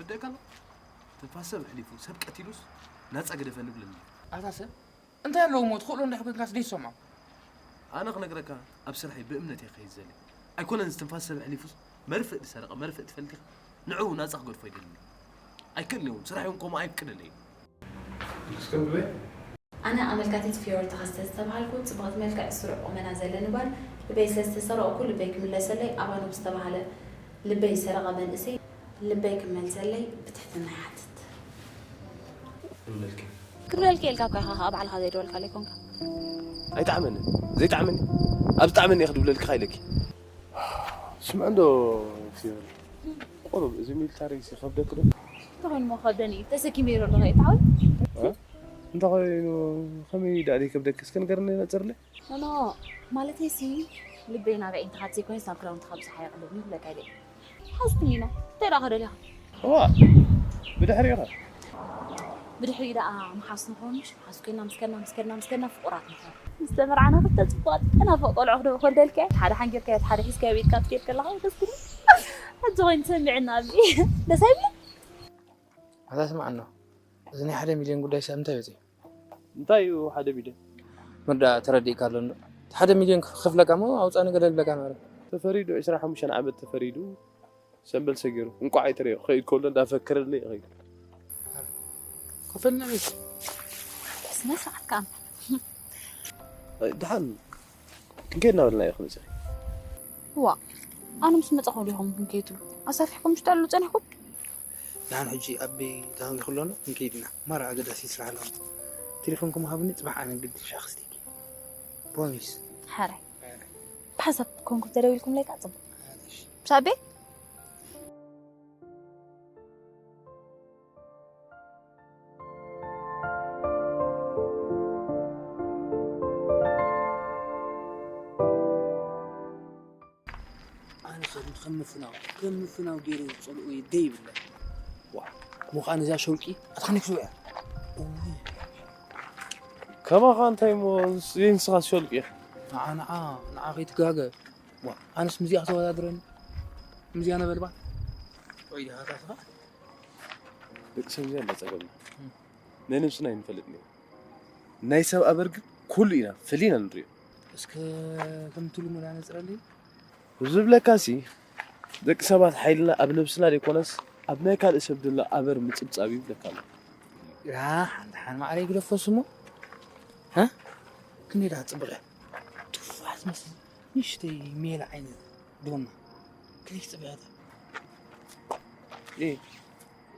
ርደካ ኣሎ። ትንፋስ ሰብ ኣሕሊፉ ሰብ ቀቲሉስ ናጻ ግደፈኒ ብለኒ። ኣታ ሰብ እንታይ ኣለዎ እሞ ትኽእሎ እንድሕር ኮንካስ ደይትሰምዖ? ኣነ ክነግረካ ኣብ ስራሐይ ብእምነት እየ ክኸይድ ዘለ። ኣይኮነን ዝትንፋስ ሰብ ኣሕሊፉስ መርፍእ ዝሰረቐ መርፍእ ትፈልጥ ኢኻ? ንዕኡ ናጻ ክገድፎ ኣይደልን እየ። ኣይክእልን እውን ስራሕ እውን ከምኡ ኣይፍቅደለይ። ኣነ ኣመልካቲት ፊዮሪ ተኸስተ ዝተባሃልኩ ጽብቕቲ መልክዕ ስሩዕ ቁመና ዘለኒ ጓል ልበይ ስለ ዝተሰረቕኩ ልበይ ክምለሰለይ ኣባኖብ ዝተባህለ ልበይ ዝሰረቐ መንእሰይ ልበይ ክመልሰለይ ብትሕትና ይሓትት። ክብለልኪ ኢልካ እኮ ኢኻ፣ ከዓ ባዕልኻ ዘይደወልካለይ ኮንካ። ኣይጥዓመንን። ዘይጥዓመኒ? ኣብ ዝጥዓመኒ እየ ክድውለልኪ ኢለኪ። ስምዒ እንዶ ፊዮሪ፣ ቁሩብ እዚ ሚሊታሪ ሲ ከብደኪ ዶ? እንተኾይኑ እሞ ከብደኒ እዩ፣ ተሰኪመ ይሮ ኣለኹ እየ፣ ተዓወት። እ? እንተኾይኑ ከመይ ደኣ ደይከብደኪ እስከ ንገርኒ ነጽርለይ። ኖ፣ ኖ፣ ማለተይሲ ልበይ ናበይ እንተኻት ዘይኮነስ ናብ ክዳውንትኻ ብዝሓ የቕልብኒ ክብለካ ኢለ። ሓዝኩኒ ኢና። እንታይ ደኣ ከደልኻ? እዋ፣ ብድሕሪኡ ኸ? ብድሕሪኡ ደኣ ምሓዝ ንኾንሽ፣ ምሓዝ ኮይና ምስ ከድና፣ ምስ ከድና፣ ምስ ከድና ፍቑራት ንኾን። ምስ ተመርዓና ክልተ ጽቡቓት ተናፈቕ ቆልዑ ክደ-፣ ክወልደልካ እየ። ሓደ ሓንጊርካዮ፣ ሓደ ሒዝካዮ፣ ቤትካ ትከይድ ከለኻ ደስ ክብል። ሕጂ ኮይኑ ትሰምዕና ኣብዚ። ደስ ኣይብልን? ኣታ ስምዓና፣ እዚ ናይ ሓደ ሚልዮን ጉዳይ ሰብ እንታይ ወፂ? እንታይ እዩ ሓደ ሚልዮን? መርዳ ተረዲእካ ኣሎ እንዶ። ሓደ ሚልዮን ክኽፍለካ እሞ ኣውፃእኒ ገለ ልብለካ ነበረ። ተፈሪዱ ዕስራ ሓሙሽተ ዓመት ተፈሪዱ ሰንበል ሰጊሩ። እንቋዕ ኣይተረዮ። ክኸይድ ከሎ እንዳፈከረለይ ይኸይድ። ክፍልና ቤት። ስነ ስርዓት ከኣ። ደሓን ክንከይድ እናበልና እዩ ክመፅእ። ዋ፣ ኣነ ምስ መፃኹ ዲኹም ክንከይድ ትብሉ? ኣሳፊሕኩም ሽጣሉ ፀኒሕኩም? ንሓን ሕጂ ኣቢ ተሃዊኹ ኣሎ፣ ክንከይድ ኢና። ማራ ኣገዳሲ ስራሕ ኣለዎ። ቴሌፎንኩም ሃቡኒ፣ ጽባሕ ኣነ ግዲ ሻኽ ስተይኪ። ፕሮሚስ። ሓራይ። ብሓሳብ ኮንኩም ተደዊልኩም ለይካ ጽቡቕ። ሓራይ። ሳቤ? ኣነ ሰብ ከም ምፍናው፣ ከም ምፍናው ገይረ ዝጸልኦ የደ ይብለ። ዋ፣ እሞ ኸኣ ነዚኣ ሸውቂ ኣታ ከመይ ክስውያ? እውይ። ከማኻ እንታይ እሞ ዘይንስኻ ሸውቂ ኢኻ? ንዓ፣ ንዓ፣ ንዓ ከይትጋገ። ዋ፣ ኣነስ ምስዚኣ ክተወዳድረኒ? ምስዚኣ ነበልባል? ወይ ዲኻ ታስኻ? ደቂ ሰብ እዚኣ እንዳጸገምና። እም። ናይ ነብስና ኣይንፈልጥን ኢና። ናይ ሰብ ኣበር ግን ኩሉ ኢና ፈሊና ንርእዮ። እስከ ከምቲ ልሙድ ኣነጽረለይ። ዝብለካሲ፣ ደቂ ሰባት ሓይልና ኣብ ነብስና ዘይኮነስ፣ ኣብ ናይ ካልእ ሰብ ዘሎ ኣበር ምጽብጻብ እዩ ይብለካ ኣሎ። ያ፣ ሓንቲ ሓን ማዕረይ ግደፎስ እሞ። ሃ? ክንደይ ደኣ ጽብቕ እያ። ትፋ ትመስል ንእሽተይ ሜላ ዓይነት ዶማ። ክንደይ ጽብቕቲ። እ፣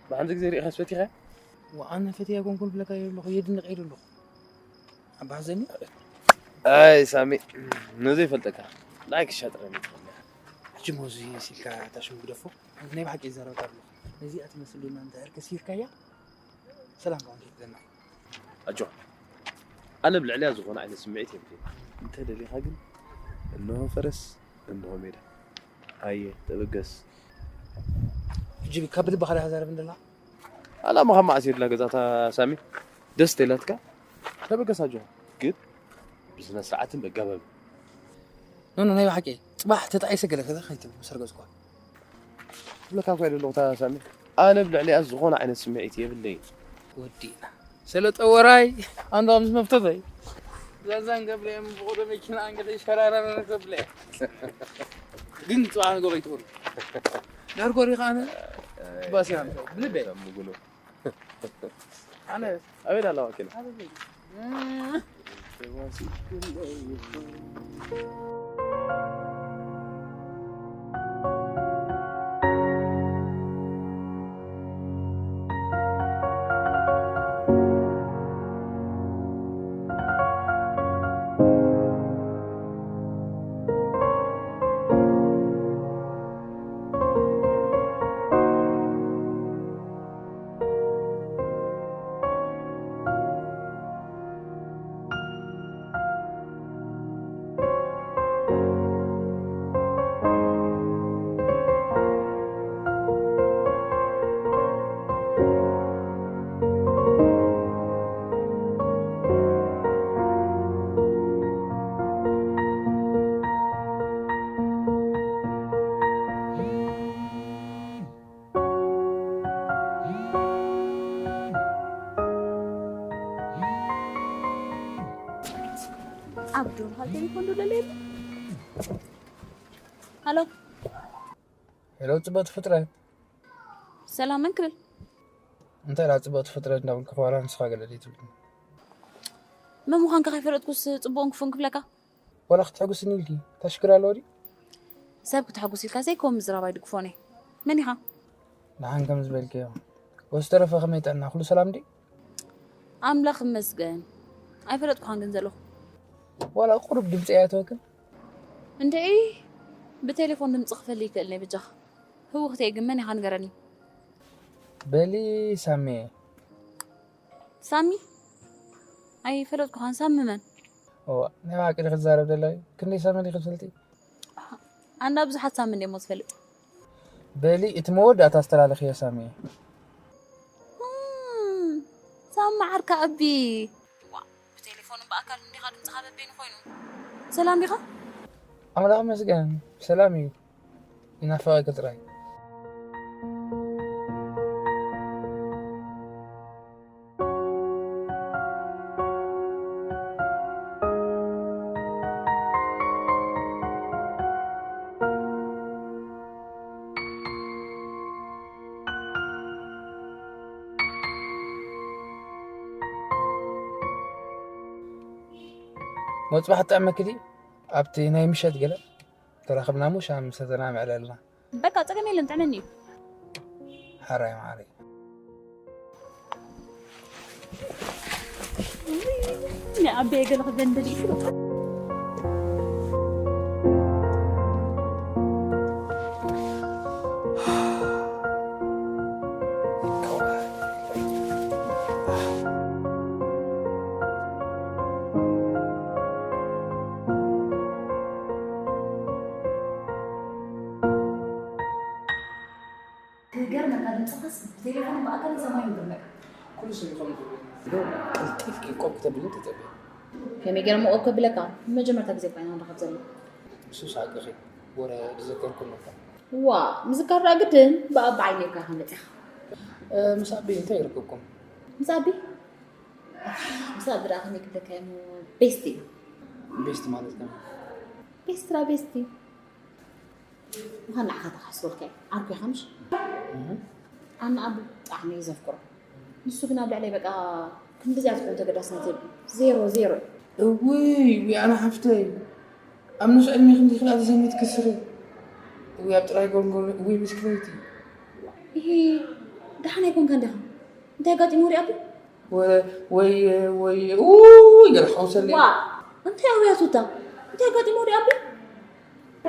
ብሓንቲ ግዜ ርኢኻስ ፈቲኻ? ወኣነ ፈትያ ኮንኩን ብለካ የብለኹ፣ የድንቕ የብለኹ። ኣባሕዘኒ? ኣይ ሳሚ፣ ነዘይ ፈልጠካ ላይክ ሻጥረ ምትኸኛ። ሕጂ ሞዚ ሲልካ ታሽም ግደፎ። ናይ ብሓቂ ይዛረበካ ኣለኹ። ነዚኣ ትመስል ዶና እንተ ከሲርካያ፣ ሰላም ከኣ ትህበና። ኣጆኻ። ኣነ ብልዕሊያ ዝኾነ ዓይነት ስምዒት የብለይን። እንተ ደሊኻ ግን፣ እንሆ ፈረስ፣ እንሆ ሜዳ። ሃየ፣ ተበገስ። ሕጂ ካብ ልብኻ ዲኻ ዛረብ እንደላ? ኣላ፣ መኻን መዓስ የድላ ገዛታ ሳሚ? ደስ ተይላትካ? ተበገስ ኣጆኻ። ግን ብስነ ስርዓትን በጋባብን። ኖ፣ ኖ፣ ናይ ብሓቂ። ጽባሕ ተጣዒሰ ገለ ከዛ ከይትብል ምስ ረገጽኳ። ክብለካ እኮ እየ ዘለኹ፣ እታ ሳሚ። ኣነ ብልዕሊኣ ዝኾነ ዓይነት ስምዒት የብለይን። ወዲእና። ሰለጠ ወራይ፣ ኣንዳ ምስ መፍተተይ። ዛዛን ገብርኤል ብቑዶ መኪና ኣንገተ ይሸራረረ ገብርኤል። ግን ጽባሕ ንገሮ ይትብሉ። ዳርጎ ሪኻ ኣነ ባስያን ብልቤ። ኣነ ኣበይ ኣለዋ ኪና? ኣብ ዶርኻ ቴሌፎን ዶ ደለየሉ? ሃሎ። ሄሎ፣ ጽብቕቲ ፍጥረት። ሰላም፣ መን ክብል? እንታይ ደኣ ጽብቕቲ ፍጥረት እንዳበልኩ፣ ዋላ ንስኻ ገለ ደይትብልኒ? መን ምዃንካ ከይፈለጥኩስ ጽቡቕን ክፉእን ክብለካ? ዋላ ክትሕጉስኒ ኢልኪ፣ እንታይ ሽግር ኣለዎ ድዩ? ሰብ ክተሐጉስ ኢልካ ዘይከውን ምዝራብ ኣይድግፎን እየ። መን ኢኻ? ደሓን ከም ዝበልክዮ። ወዝተረፈ ከመይ ጥዕና? ኩሉ ሰላም ድዩ? ኣምላኽ ይመስገን። ኣይፈለጥኩኻን ግን ዘለኹ። ዋላ ቁሩብ ድምፂ ኣይኣተወክን? እንድዒ፣ ብቴሌፎን ድምፂ ክፈሊ ይክእል እየ በጃኻ። ህውኽቲ እየ ግን መን ኢኻ ንገረኒ። በሊ ሳሚ እየ። ሳሚ? ኣይፈለጥኩኻን። ሳሚ መን? እዋ፣ ናይ ብሓቂ ዲኺ ትዛረቢ ዘለኺ? ክንደይ ሳሚ ዲኺ ትፈልጢ? ኣንዳ ብዙሓት ሳሚ እንድየ እሞ ዝፈልጥ። በሊ፣ እቲ መወዳእታ ዝተላለኽዮ ሳሚ እየ። እም፣ ሳሚ መዓርካ ኣቢ። ዋ፣ ብቴሌፎንን ብኣካልን እንዲኻ ድምፅኻ በበይኑ ኮይኑ። ሰላም ዲኻ? ኣምላኽ ይመስገን፣ ሰላም እዩ። ይናፍቐኪ ጥራይ። መጽባሕ ጥዕመኪ ድዩ? ኣብቲ ናይ ምሸት ገለ ተራኽብና እሞ ሻሂ ምሰተና ምዕለልና። በቃ ጸገም የለን፣ ጥዕመኒ እዩ። ሓራይ መዓረይ። ንዓበየ ገለ ክዘንብል እዩ። ክገርመካ ድምፅኻስ ብቴሌፎን ብኣካል ሰማይ ይገርመካ። ኩሉ ሰብ ይኸውን ዝብል። እንደው ቀልጢፍኪ ቆብ ክተብልኒ ተጸበየ። ከመይ ገይረ እሞ ቆብ ከብለካ? መጀመርታ ግዜ እኮ ኢና ንራኸብ ዘለና። እሱስ ሓቅኺ፣ ወረ ዝዘከርኩ ነበር። ዋ፣ ምዝካር ደኣ ግድን፣ ብኣ ብዓይኒ እኮ ኢኻ መጺኻ። እ፣ ምስ ኣቢ እንታይ ይርክብኩም? ምስ ኣቢ? ምስ ኣቢ ደኣ ከመይ ክብለካ እየ እሞ፣ ቤስቲ እዩ። ቤስቲ ማለት ከመይ? ቤስቲ ደኣ ቤስቲ። ምዃን ንዓኻ ተኻስበልካ እየ። ዓርኩ ኢኻ ምሽ? እህ። ኣነ ኣቢ ብጣዕሚ እየ ዘፍቅሮ። ንሱ ግን ኣብ ልዕለይ በቃ ክንድዚኣ ትኾን ተገዳስነት የብሉን። ዜሮ፣ ዜሮ። እውይ፣ እውይ፣ ኣነ ሓፍተይ። ኣብ ንእስ ዕድሜ ክንዲ ክልኣተ ዘመት ክስሪ። እውይ፣ ኣብ ጥራይ ጎልጎል፣ እውይ፣ ምስክነይቲ። ይሄ ደሓን ኣይኮንካን ዲኻ? እንታይ ኣጋጢሙ ሪኣቢ? ወ-፣ ወይ፣ ወይ፣ ኡይ፣ ገለ ሓውሰለይ። ዋ፣ እንታይ ኣውያቱታ? እንታይ ኣጋጢሙ ሪኣቢ?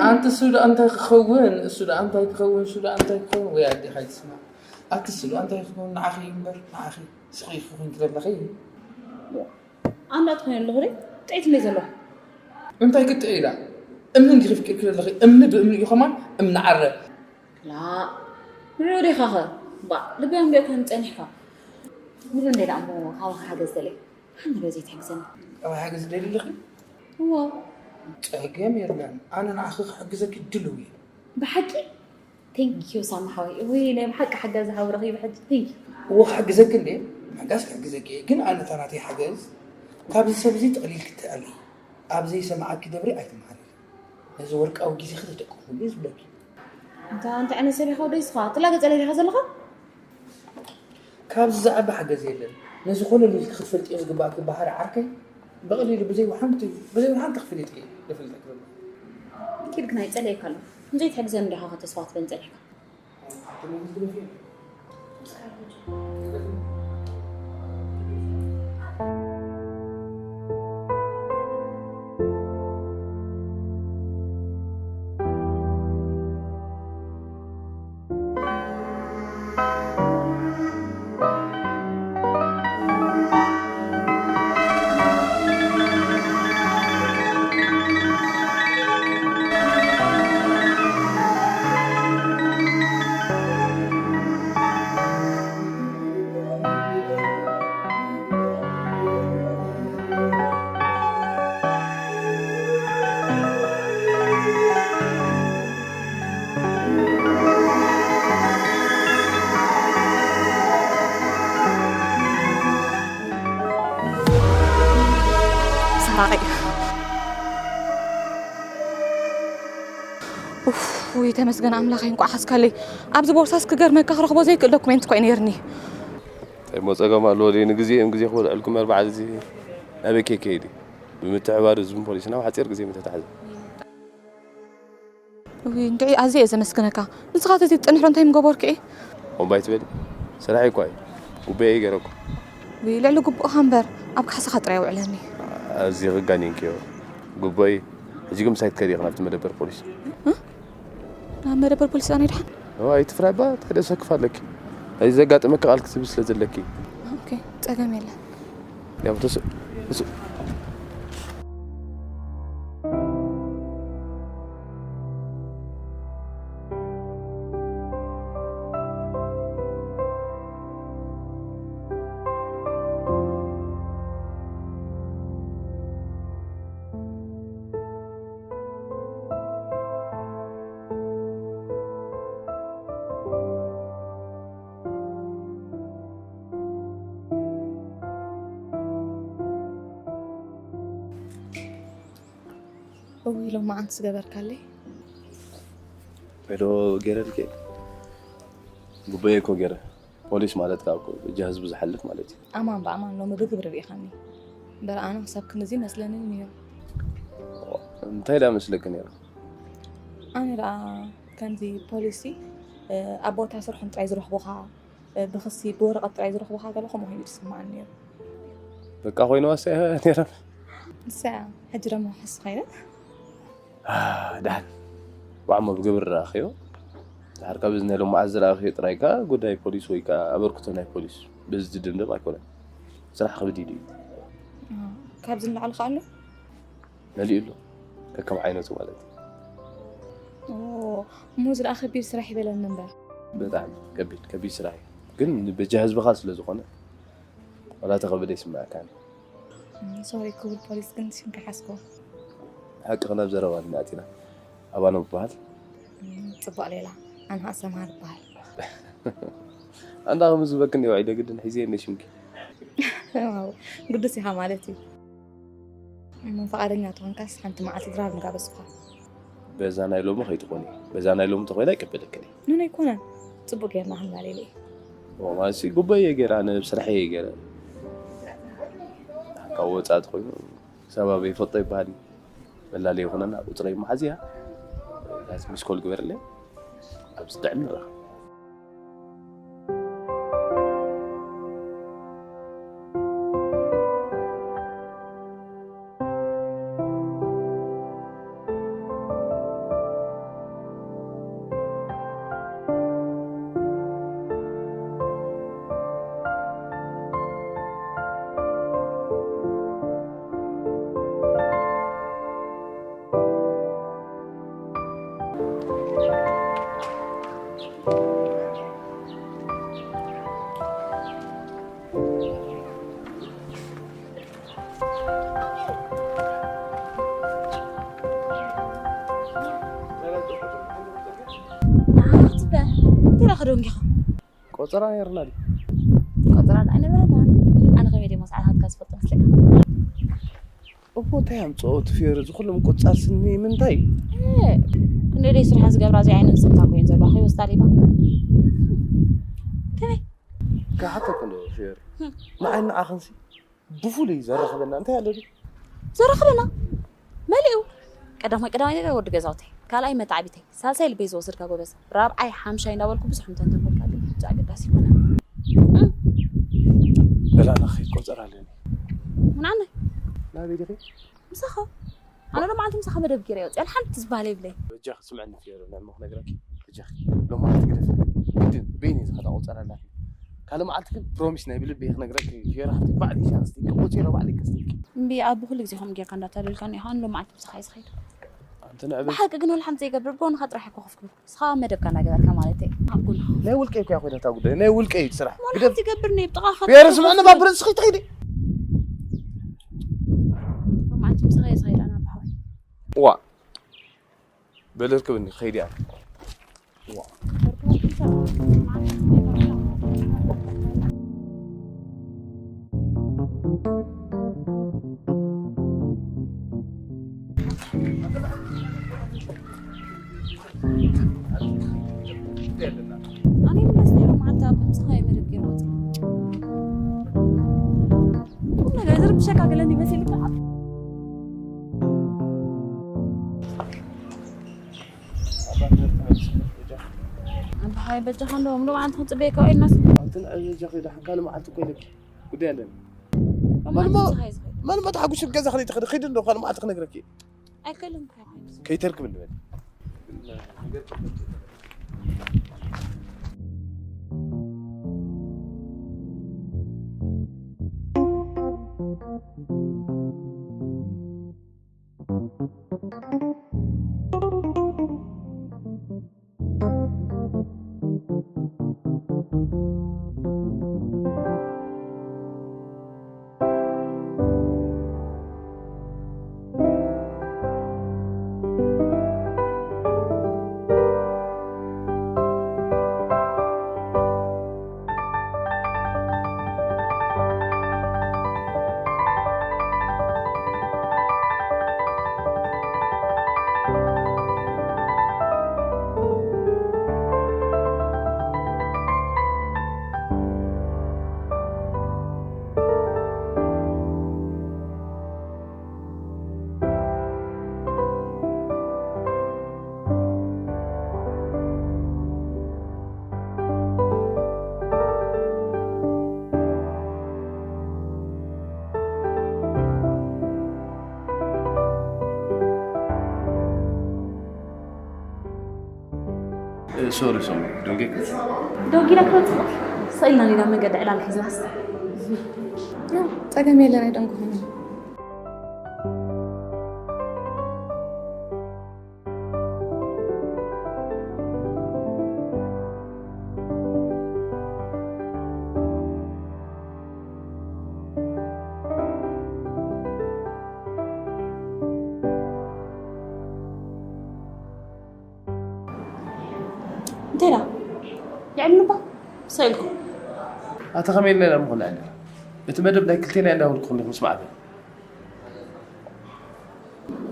ኣንቲ እሱ ደኣ እንታይ ክኸውን፣ እሱ ደኣ እንታይ ክኸውን፣ እሱ ደኣ እንታይ ክኸውን፣ ወይ ኣዴኻ ኣይትስማዕ። ኣቲ እሱ ደኣ እንታይ ክኸውን፣ ንዓኺ እዩ እምበር፣ ንዓኺ ስኺ ክኾንኪ ዘለኺ። ኣንዳ ትኾኒ ኣለኹ ዶ? ጥዒት እንደ ዘለኹ። እንታይ ክትጥዒ ኢላ? እምኒ እንዲኺ ፍቂርኪ ዘለኺ፣ እምኒ ብእምኒ እዩ ከማን፣ እምኒ ዓረ። ላ፣ ንዑ ዲኻኸ? ባ፣ ልበይ ኣንቢዕካኒ ጸኒሕካ። ንዑ እንደ ደኣ እሞ፣ ካባኻ ሓገዝ ደልየ። ሓንቲ ዶ ዘይትሕግዘኒ? ካባይ ሓገዝ ትደልዪ ኣለኺ? እወ። ጸገም የለን። ኣነ ንዓኺ ክሕግዘኪ ድልው እየ። ብሓቂ? Thank you ሳሚ ሓወይ። እውይ፣ ናይ ብሓቂ ሓጋዚ ሓው ረኺበ ሕጂ። Thank you። እወ፣ ክሕግዘኪ እንድየ። ምሕጋዝ ክሕግዘኪ እየ። ግን ኣነ እታ ናተይ ሓገዝ፣ ካብዚ ሰብ እዚ ጠቕሊልኪ ትኣልዪ። ኣብ ዘይሰምዓኪ ደብሪ ኣይትምሃሪ። ነዚ ወርቃዊ ግዜኺ ተጠቀምሉ እየ ዝብለኪ። እንታ እንታይ ዓይነት ሰብ ኢኻ ወደይ እስኻ? ትላገጸለይ ዲኻ ዘለኻ? ካብዚ ዝዓቢ ሓገዝ የለን። ነዚ ኮለል ኢልኪ ክትፈልጥዮ ዝግባእኪ ባህሪ ዓርከይ፣ ብቐሊሉ ብዘይ ወሓንቲ፣ ብዘይ ወሓንቲ ክፍሊጥኪ እየ ዘፍልጠኪ ዘለኹ። ኪድ ግን ኣይጸለየካ ኣለኹ። ንዘይትሕግዘኒ ዲኻ ተስፋ ትበን ጸኒሕካ? ሰራቒ። ውይ ተመስገን ኣምላኸይ፣ እንቋዕ ሓዝካለይ። ኣብዚ ቦርሳስ ክገርመካ ክረኽቦ ዘይክእል ዶኩሜንት እኮ እዩ ነይርኒ። እንታይ እሞ ጸገም ኣለዎ? ደይ ንግዜ እዮም ግዜ ክወድዐልኩም። ኣርባዓ እዚ ኣበይ ከይከይድ እዩ? ብምትሕባር ህዝብን ፖሊስን ኣብ ሓጺር ግዜ ምተታሕዘ። ውይ እንድዒ ኣዝየ እየ ዘመስግነካ። ንስኻ ተዘይትጸንሕሎ እንታይ ምገበርኩ እየ? እምባይ ትበሊ? ስራሐይ እኳ እዩ። ጉበየ ገረኩ። ውይ ልዕሊ ግቡእኻ እምበር ኣብ ካሕሳኻ ጥራይ ኣውዕለኒ። ኣዝየ ክጋንንክዮ። ጉበይ ሕጂ ግን ምሳይ ትከዲ ኢኻ ናብቲ መደበር ፖሊስ። እ? ናብ መደበር ፖሊስ ኣነ ድሓን? እዋ ኣይትፍራይ እባ፣ እንታይ ደሰክፍ ኣለኪ? እዚ ዘጋጠመኪ ቃል ክትህቢ ስለ ዘለኪ። ኦኬ፣ ጸገም የለን። ያው ተስ እሱ እውይ ሎማዓንቲ ዝገበርካለይ። ዶ ገይረልኪ? ጉበየ እኮ ገይረ። ፖሊስ ማለት ከዓ እኮ እጃ ህዝቡ ዝሓልፍ ማለት እዩ። ኣማን ብኣማን ሎሚ ብግብሪ ርኢኻኒ። እምበር ኣነ ክሳብ ክንድዚ መስለኒ ነይሩ። እንታይ ደኣ መስለኪ ነይሩ? ኣነ ደኣ ከምዚ ፖሊሲ ኣብ ቦታ ስርሖም ጥራይ ዝረኽቡኻ፣ ብኽሲ ብወረቐት ጥራይ ዝረኽቡኻ ገለ ከምኡ ኮይኑ ዝስምዓኒ ነይሩ። በቃ ኮይኑዋስ እያ ነይራ። ንሳ እያ ሕጂ ደሞ ሕስ ኮይነ። ደሓን ዋዕሞ ብግብሪ ረኣኽዮ። ድሓር ካብ እዚ ናይ ሎማዓት ዝረኣኽዮ ጥራይ ከኣ ጉዳይ ፖሊስ ወይ ከኣ ኣበርክቶ ናይ ፖሊስ በዚ ዝድምደም ኣይኮነን። ስራሕ ክብድ ኢሉ እዩ። ካብዚ ንላዕሊ ከ ኣሎ? መሊኡ ኣሎ። ከከም ዓይነቱ ማለት እዩ። እሞ እዚ ደኣ ከቢድ ስራሕ ይበለኒ እምበር። በጣዕሚ ከቢድ ከቢድ ስራሕ እዩ። ግን በጃ ህዝብኻ ስለ ዝኾነ ዋላ ተኸበደ ይስምዓካን። ሶሪ ክቡር ፖሊስ ግን ሽምካ ሓዝኮ። ሓቂ ክነብ ዘረባ ኢና ኣቲና። ኣባኖ እበሃል። ጽቡቕ ሌላ ኣንሃ ሰማር እበሃል። ኣንዳ ከም ዝበክን ዲዋ ኢደ ግድን ሒዘ የለ ሽምኪ። ዋው ግዱስ ኢኻ ማለት እዩ። እሞ ፍቓደኛ ተኾንካስ ሓንቲ መዓልቲ ድራር ንጋበዝኳ። በዛ ናይ ሎሚ ከይትኾኒ። በዛ ናይ ሎሚ ተኾይና ኣይቀበለክን እየ። ኖኖ ኣይኮነን። ጽቡቕ ጌርና ክንላለየ። ማሲ ጉባኤ ገይራ ኣነ ብስራሕ እየ ገይረ። ካብ ወጻኢ ተኾይኑ ክሳብ ኣበይ ይፈልጦ ይበሃል እዩ። መላለይ ይኹነና ቁፅረይ መሓዝያ። ሚስኮል ግበርለይ። ኣብዚ ጥዕም ንረኸብ። ኣኽትበ እንተ ኢኻ ደንጊኻ። ቆጸራ ነይርና ድዩ? ቆጸራ ደኣ ኣይነበረና። ኣነ ከመይ ደሞ ሰዓታትካ ዝፈልጦ መስለካ? እሞ እንታይ ኣምጽኦ እቲ ፊዮሪ እዚ ኩሉ ምቁጽጻር ስኒ ምንታይ? እ፣ ክንደይ ደይ ስርሐን ዝገብራ እዚኣ ዓይነን ስንታ ኮይን ዘለዋ ከይወስዳ ሌባ። ከመይ? ክሓተኩ እንዶ ፊዮሪ። ንዓይ ንዓኽንሲ ብፍሉይ ዘራኽበና እንታይ ኣሎ ድዩ? ዘራኽበና? መሊኡ። ቀዳማይ ቀዳማይ ነገር ወዲ ገዛውተይ፣ ካልኣይ መተዓቢተይ፣ ሳልሳይ ልበይ ዝወሰድካ ጎበዝ፣ ራብዓይ ሓምሻይ እንዳበልኩ ብዙሕ እንተንተንበልካ ግን ሕጂ ኣገዳሲ ይኮነ። በላና ኸይድ ቆጸር ኣለኒ። ምናነ? ናበይ ዲኺ? ምሳኻ። ኣነ ሎማዓንቲ ምሳኻ መደብ ገይረ እየ ወፂኣ ሓንቲ ዝበሃል የብለይ። በጃኺ ስምዕኒ ፊዮሪ ንዕሞ ክነግረኪ። በጃኺ ሎማዓንቲ ግደፊ። ግድን በይነይ ዝኸዳ ቆጸር ኣላኪ። ካልእ መዓልቲ ግን ፕሮሚስ ናይ ብልቢ እየ ክነግረኪ ፊዮሪ ሓፍተይ። ባዕሊ ኢሻ ክስትይኪ ቆጺረ ባዕሊ ከስትይኪ። እምቢ ኣቢ ኩሉ ግዜ ከምኡ ጌርካ እንዳታለልካኒ ኢኻ። ኣነ ሎማዓንቲ ምሳኻ እየ ዝኸይድ። ኣንቲ ንዕበይ። ብሓቂ ግን ወላ ሓንቲ ዘይገብር ብጎንኻ ጥራሕ እኮ ኮፍ ክብል። ንስኻ መደብካ እናገበርካ ማለት እየ። ኣብ ጎንኻ። ናይ ውልቀይ እኮ እያ ኮይና እታ ጉዳይ። ናይ ውልቀይ እዩ እቲ ስራሕ። ወላ ግደፍ። ሓንቲ ገብር ነይ ብጥቓኻ ፊዮሪ ስምዕኒ ባብር ንስኺ ትኸይዲ። ሎማዓንቲ ምሳኻ እየ ዝኸይድ ኣነ ኣቢ ሓወይ። ዋ። በል እርክብኒ፣ ክኸይድ እየ። ዋ። ሸካገለኒ መሲልካ። ኣባይ በጃኻ፣ እንደውም ሎማዓንቲ ክንጽበየካ ኢልናስ። ኣንቲ ንዕበጃኺ ደሓን፣ ካልእ መዓልቲ እኮ ኢለኪ። ጉዳይ ኣለኒ። መን እሞ፣ መዓልቲ ፀሓይ ዝኸይድ? መን እሞ ተሓጉሱ ገዛ ክልተ ክዲ፣ ኺዲ እንዶ ካልእ መዓልቲ ክነግረኪ። ኣይክእልን እኮ። ከይተርክብ እንበል። ሶሪ ሶሪ፣ ደንጌክ። ደንጊና ክመጽእ ስቕ ኢልና ኔና መንገዲ ዕላል ሒዝናስ። ጸገም የለን፣ ኣይደንጉኹምን። እንታይ ደኣ? የዕልልባ? ስቕ ኢልኩም። ኣታ ከመይ ኢልና ኢና ምኾን ንዕልል? እቲ መደብ ናይ ክልቴና ኢና እንዳበልኩኹም ኢኹም ስማዕቲ።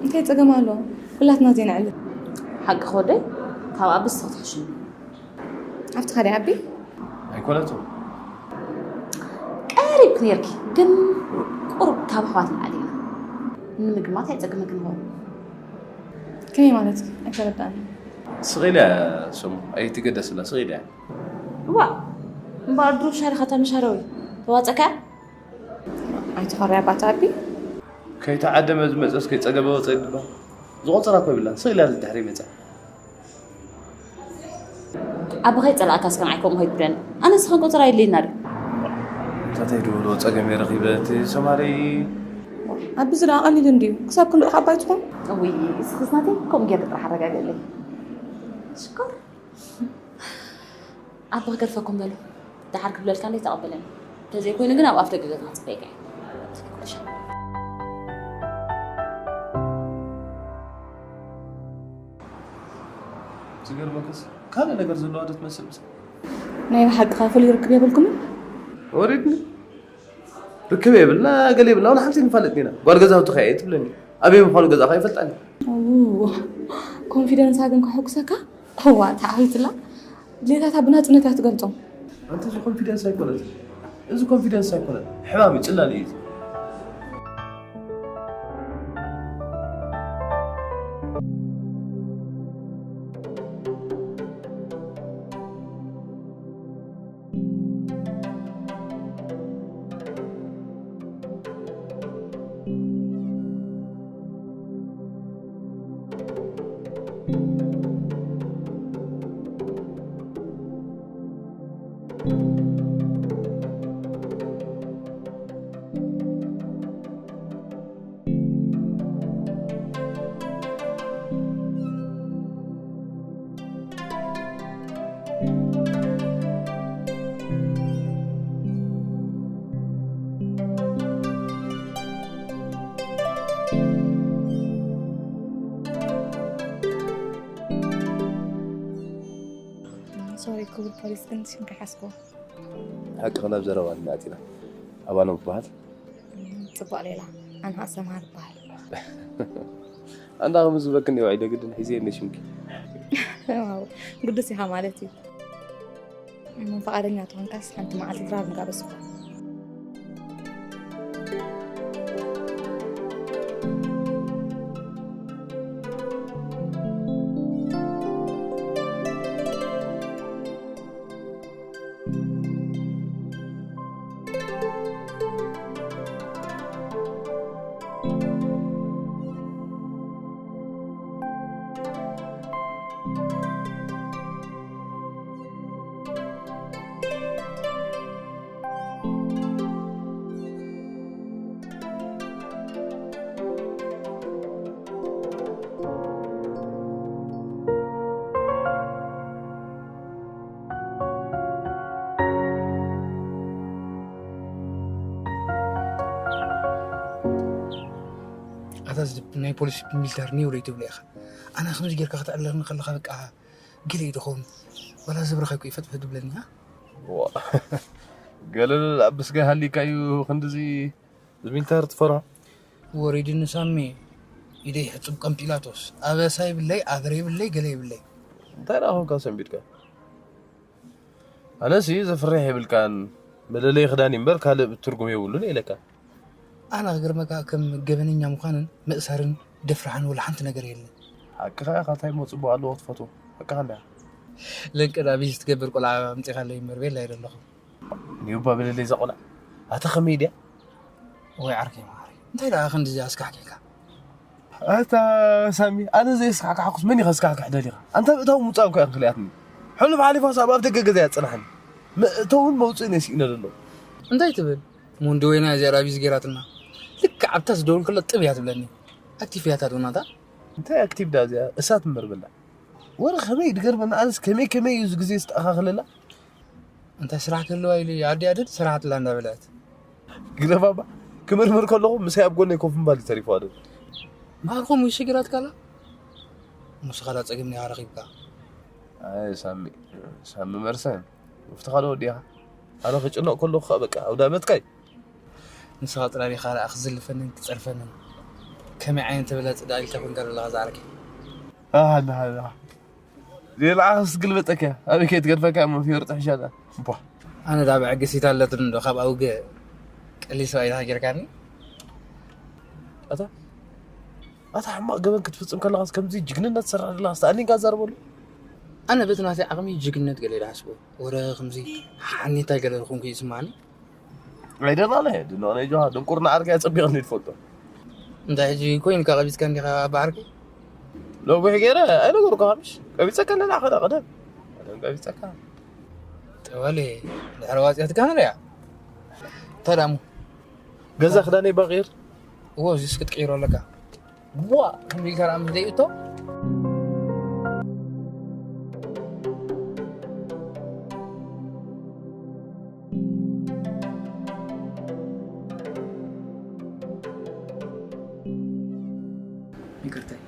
እንታይ ጸገም ኣሎ? ኩላትና ዘይንዕልል። ሓቂ ክወደይ፣ ካብ ኣቢ ንስኺ ትሕሽኒ። ኣብቲ ካዲ ኣቢ? ኣይኮነትን። ቀሪብኪ ነይርኪ፣ ግን ቁሩብ ካብ ኣሕዋት ንላዕሊ ኢና። ንምግማት ኣይጸግመክን ይኸውን። ከመይ ማለት? ኣይተረዳእን። ስቕ ኢላ እያ ሰሙ፣ ኣይትገደስላ፣ ስቕ ኢላ እያ። እዋ፣ እምበኣር ድሩብ ሻሪኻታ ምሻረዊ ተዋጸካ? ኣይትኾርያ ባታ ኣቢ። ከይተዓደመ ዝመጸስ ከይጸገበ ወጸ ይባል። ዝቆጸራ እኮ የብላን። ስቕ ኢላ ድሕሪ መጻ። ኣቦኻ ይጸልኣካ እስከ ንዓይ ከምኡ ከይትብለኒ። ኣነ ንስኻ ክንቆጽራ የድልየና ድዩ? እንታይ ድብሎ ጸገም እየ ረኺበ እቲ ሶማሊ። ኣቢ እዚ ደኣ ቀሊል እንድዩ። ክሳብ ክንድኡ ካብ ባይትኹም? እውይ፣ እስኽስ ናተይ ከምኡ ጌርኪ ጥራሕ ኣረጋግእለይ። ሽኮር። ኣቦ ክገድፈኩም በሉ። ደሓር ክብለልካ እንዴ ተቐበለኒ። እንተዘይኮይኑ ግን ኣብ ኣፍ ደገ ገዛ ክጽበየካ እየ። ዝገርመክስ ካልእ ነገር ዘለዋ ዶ ትመስል ምሳይ? ናይ ብሓቂ ከ ፍሉይ ርክብ የብልኩምን? ወሪድኒ። ርክብ የብልና፣ ገለ የብልና፣ ዋላ ሓንቲ ንፋለጥ ኢና። ጓል ገዛውቲ ከ እየ ትብለኒ። ኣበይ ምዃኑ ገዛኻ ይፈልጣኒ። ው፣ ኮንፊደንሳ ግን ከሐጉሰካ። እዋ፣ ተዓዊትላ። ድሌታታ ብናጽነት እያ ትገልጾም። ኣንቲ፣ እዚ ኮንፊደንስ ኣይኮነን። እዚ ኮንፊደንስ ኣይኮነን። ሕማም እዩ፣ ጽላል እዩ። ሶሪ ክቡር ፖሊስ፣ ግን ሽምካ ሓዝክዎ። ሓቂ ናብ ዘረባ ኢና ኣቲና። ኣባኖም ትበሃል? ጽቡቕ ሌላ፣ ኣነ ኸኣ ሰምሃር እበሃል። ኣንዳ ከም ዝበክን ውዒለ ግድን ሒዘ እንደ ሽምኪ። ዋው፣ ግዱስ ኢኻ ማለት እዩ። እሞ ፍቓደኛ ተኾንካስ ሓንቲ መዓልቲ ድራር ንጋበዝኳ። ኣታ ዝድብ ናይ ፖሊስ ሚሊተር ኒው ዶ ትብሎ ኢኻ? ኣና ከምዚ ጌርካ ክትዕለኒ ከለኻ በቃ ገለ እዩ ድኸውን። ዋላ ዝብረኸ እኮ ይፈጥፈጥ ትብለኒ፣ ሃ? ዋ፣ ገለል ኣብ ብስጋ ሃሊካ እዩ ክንድዚ ዝሚልተር ትፈራ። ወሪድኒ ሳሚ፣ ኢደይ ሕጹብ ከም ጲላጦስ። ኣበሳ ይብለይ፣ ኣገር ይብለይ፣ ገለ ይብለይ። እንታይ ደኣ ኾንካ ሰንቢድካ? ኣነሲ ዘፍርሕ የብልካን፣ መለለይ ክዳን እምበር ካልእ ትርጉም የብሉን ኢለካ። ኣነ ክገርመካ ከም ገበነኛ ምዃንን ምእሳርን ደፍርሓን ወላ ሓንቲ ነገር የለን። ሓቅኻ ኢኻ፣ እንታይ እሞ ጽቡቕ ኣለዎ ክትፈትዎ? ሓቅኻ እንድያ። ለንቅዳ ቢዚ ትገብር ቆልዓ ኣምጺኻለይ እምበር ቤላ ኣይደለኹም። ኒውባ ብለለይ እዛ ቆልዓ። ኣታ ከመይ ድያ? ወይ ዓርከይ መዓረይ፣ እንታይ ደኣ ክንድዚ ኣስካሕኪሕካ? ኣታ ሳሚ፣ ኣነ ዘየስካሕካሕኩስ መን ኢኻ ስካሕካሕ ደሊኻ? ኣንታ ብእታው ምውጻእ እኮ እያ ክልያትኒ። ሕሉፍ ሓሊፋስ ኣብ ኣፍ ደገ ገዛ እያ ትጽናሕኒ። መእተውን መውጽእን እየ ስኢነ ዘሎ። እንታይ ትብል? ሞንዲ ወይና እዚኣ ራቢዝ ገይራትና። ልክዕ ኣብታ ዝደወልኩላ ጥብ እያ ትብለኒ። ኣክቲቭ እያ እታ ዶናታ። እንታይ ኣክቲቭ ዳ እዚኣ? እሳት እምበር ብላ። ወረ ከመይ ድገርመና፣ ኣነስ ከመይ ከመይ እዩ እዚ ግዜ ዝተኣኻኸለላ? እንታይ ስራሕ ክህልዋ ኢሉ ኣዲኣ ድድ ስራሕ ኣትላ እንዳበለት። ግደፋ እባ፣ ክምርምር ከለኹ ምሳይ ኣብ ጎነይ ኮፍ ምባል እዩ ተሪፉ ኣደል። ማርኮም ይሽግራትካ ኣላ። ንስኻ ዳ ጸገም ኔኻ ረኺብካ። ኣይ ሳሚ፣ ሳሚ መርሰን፣ ምፍትኻ ዶ ወዲኻ? ኣነ ክጭነቕ ከለኹ ኸኣ በቃ ኣውዳመትካ እዩ። ንስኻ ጥራይ ዲኻ ደኣ ክዝልፈንን ክጸርፈንን? ከመይ ዓይነት ተበላጺ ደኣ ኢልካ ኮንካ ዘለኻ ዝዓርከይ? ኣሃ፣ ኣሃ፣ ኣሃ። ሌላ ዓኽስ ግልበጠካ፣ ኣበይ ከይትገድፈካ እሞ ፊወር ጥሕሻታ። ቧ። ኣነ ዳ ብዕግሲት ኣለትን ዶ ካብ ኣውገ ቀሊል ሰብኣይ ኢኻ ጌርካኒ። ኣታ ኣታ ሕማቕ ገበን ክትፍጽም ከለኻስ ከምዚ ጅግንነት ትሰርሕ ዘለኻስ ተኣኒንካ ትዛረበሉ? ኣነ በቲ ናተይ ዓቕሚ ጅግንነት ገለ ይድሓስቦ ወረ ከምዚ ሓኔታይ ገለ ዝኾንኩ ይስማዓኒ። ኣይደናለ ድንቕ ናይ ጆሃ ድንቁርና ዓርኪ ኣጸቢቕኒ ትፈልጦ። እንታይ ሕጂ ኮይንካ ቀቢጽካ እንዲኻ ኣባ ዓርከይ? ነዊሕ ገይረ ኣይነገርኩኻ ምሽ ቀቢጸካ ኣለና ኸዳ ቀደም ቀደም ቀቢጸካ። ጠዋለ ድሕሪ ዋጽያ ትካህን እያ። ተዳሙ ገዛ ክዳነይ ባቂር። እዎ እዚስ ክትቅይሮ ኣለካ። ዋ ክንብል ከራ ምስ ደይእቶ ይቅርተይ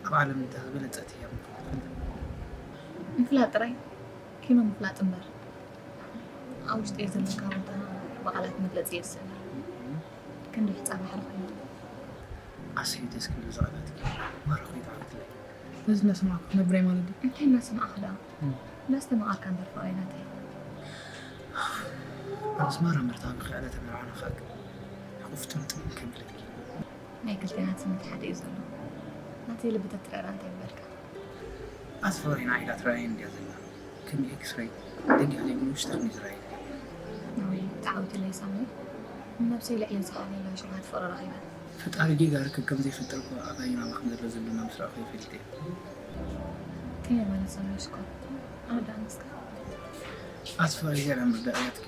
ኣብ ዓለም እንተ ዝበለጸት እያ ምፍላጥ ምፍላጥ ጥራይ ኪኖ ምፍላጥ እምበር ኣብ ውሽጢ ዘለካ ቦታ ብቃላት መግለጺ የስእን እዩ። ክንዲ ሕጻን ባሕሪ ኮይኑ። ኣሰይ ደስ ክብል ዝቐናትኪ ማራ ኮይት ዓወትለይ። በዚ እናሰማዕኩ ክነብር እየ ማለት ድዩ? እንታይ እናሰማዕካ ደኣ? እናስተማቐርካ እምበር ፍቕረይ ናተይ። ኣነስ ማራ መርታዊ ክዕለተ መርዓና ክኣክል ሕቑፍ ጥምጥም ከብለኪ። ናይ ክልቴና ስኒት ሓደ እዩ ዘሎ። ናተይ ልቢ ተትረራ እንታይ ምበልካ? ኣቲ ፍቕረይ ንዓይ ዳትረኣየኒ ድያ ዘላ? ከም ኤክስረይ ደጊኻ ደጊ ውሽጥኽን እዩ ዝረኣየኒ። ኣወይ ተዓዊትለይ ሳሚ፣ ንነብሰይ ልዕሊ ዝኽኣለላ ሽውሃት ፍቕሪ ረኺበ። ፈጣሪ ጌጋ ርክብ ከም ዘይፈጥር እኮ ኣባይን ኣባኽን ዘሎ ዝብልና ምስ ረኣኹ እየ ፈሊጠ። ከመይ ማለት ዘሎ ሽኮር? ኣነ ደኣ ምስካ። ኣቲ ፍቕረይ ዝያዳ ምርዳእ እያትኪ።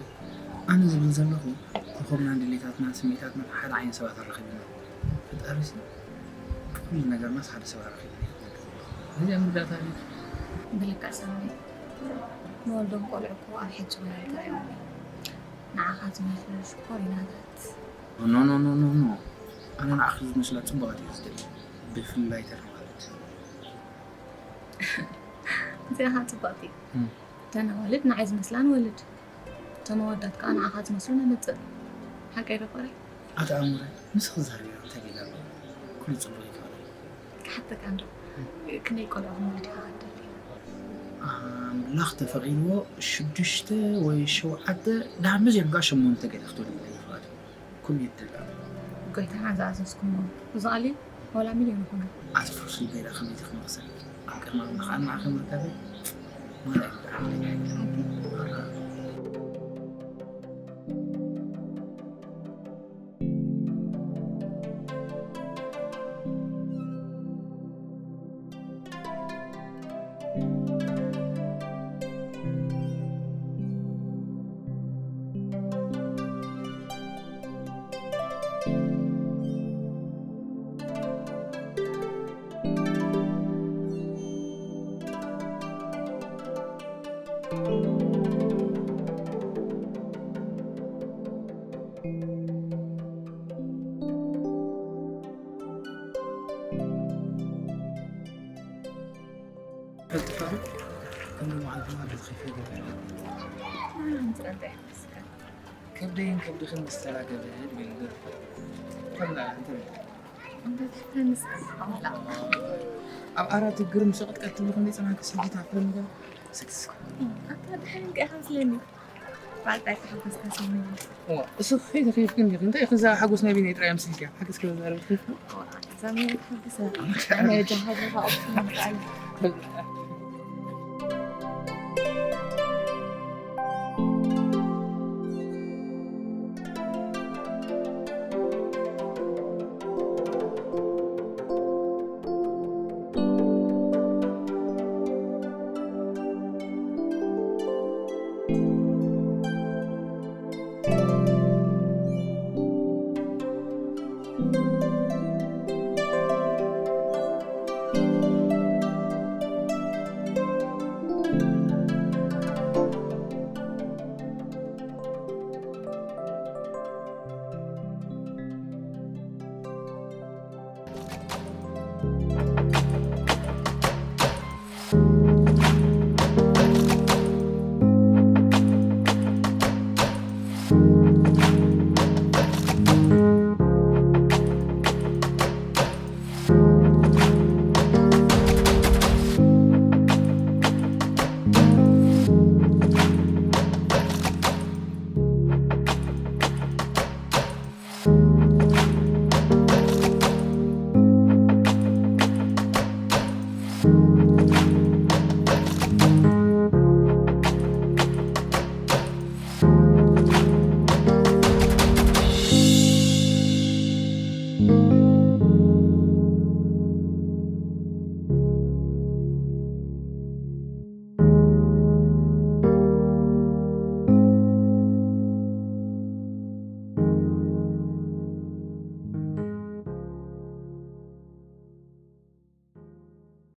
ኣነ ዝብል ዘለኹ ኮኾብናን ድሌታትናን ስምዒታትናን ሓደ ዓይነት ሰባት ኣራኺቡና። ፈጣሪሲ ኩሉ ነገርናስ ሓደ ሰብ ኣራኺቡና እዩ። እዚኣ መወዳእታ ቤት ብልክዕ ሳሚ ንወልዶም ቆልዑ እኮ ኣብ ሕጂ ወላ ኣይተራእዮም። ንዓኻ ዝመስሉ ሽኮሪናታት። ኖ ኖ ኖ ኖ ኖ ኣነ ንዓኺ ዝመስላ ጽቡቓት እየ ዝደሊ፣ ብፍላይ ተን ኣዋልድ። እዚኣ ኸዓ ጽብቕቲ። እተን ኣዋልድ ንዓይ ዝመስላ ንወልድ፣ እቶም ኣወዳት ከኣ ንዓኻ ዝመስሉ ነምጽእ። ሓቀይ ዶ ፍቕረይ? ኣቲ ኣሙረ ምስ ክዛረብ እንታይ ጌጋ ኣለዎ? ኩሉ ጽቡቕ እዩ ፍቕረይ። ክሓተካ እንዶ ክንደይ ቆልዑ ክንወልድ ኢኻ ክትደሊ? ኣምላኽ ተፈቒድዎ ሽዱሽተ ወይ ሸውዓተ ደሓር መዚኦም ከኣ ሸሞንተ ገለ ክትወልድ ኢለ ይፍቓድ። ኩሉ ይደላ። ጎይታና ዝኣዘዝኩሞ እዚ ቃል እዩ ዋላ ሚልዮን ይኹን። ኣቲ ፍሩስ ልበይ ደኣ ከመይ ኢልኪ ክመኽሰል? ኣብ ቅድሚ ኣምላኽ ኣነ ንዓኺ ምርካበይ ማራ እዩ ደሓን። ሓቂ? መዓልቲ መዓልቲ ከይፈ ገበረ። ከብደይን ከብድኽን ምስ ተራኸበ ድብል ደርፈ። ከምዛ እንተ ኣብ ዓራት እግር ምስ ቅጥቀት ትብሉ ክንደይ ጽናሕ ክስጅት ኣፍረም ገ ስክስክ። ኣታ ድሕን ከ ሓስለኒ ባልታይ ተሓጎስካ ሰሚኒ። እሱ ከይተኺፍ ግን ዲኺ እንታይ ክዛ ሓጎስ ናይ ቢነይ ጥራይ ምስልኪያ ሓገስ ከበዛረብ ኺፍ። ሰሚኒ ተሓጎሰ። ኣነ ጃሃዱ ኻኦፕሽን ምጣል።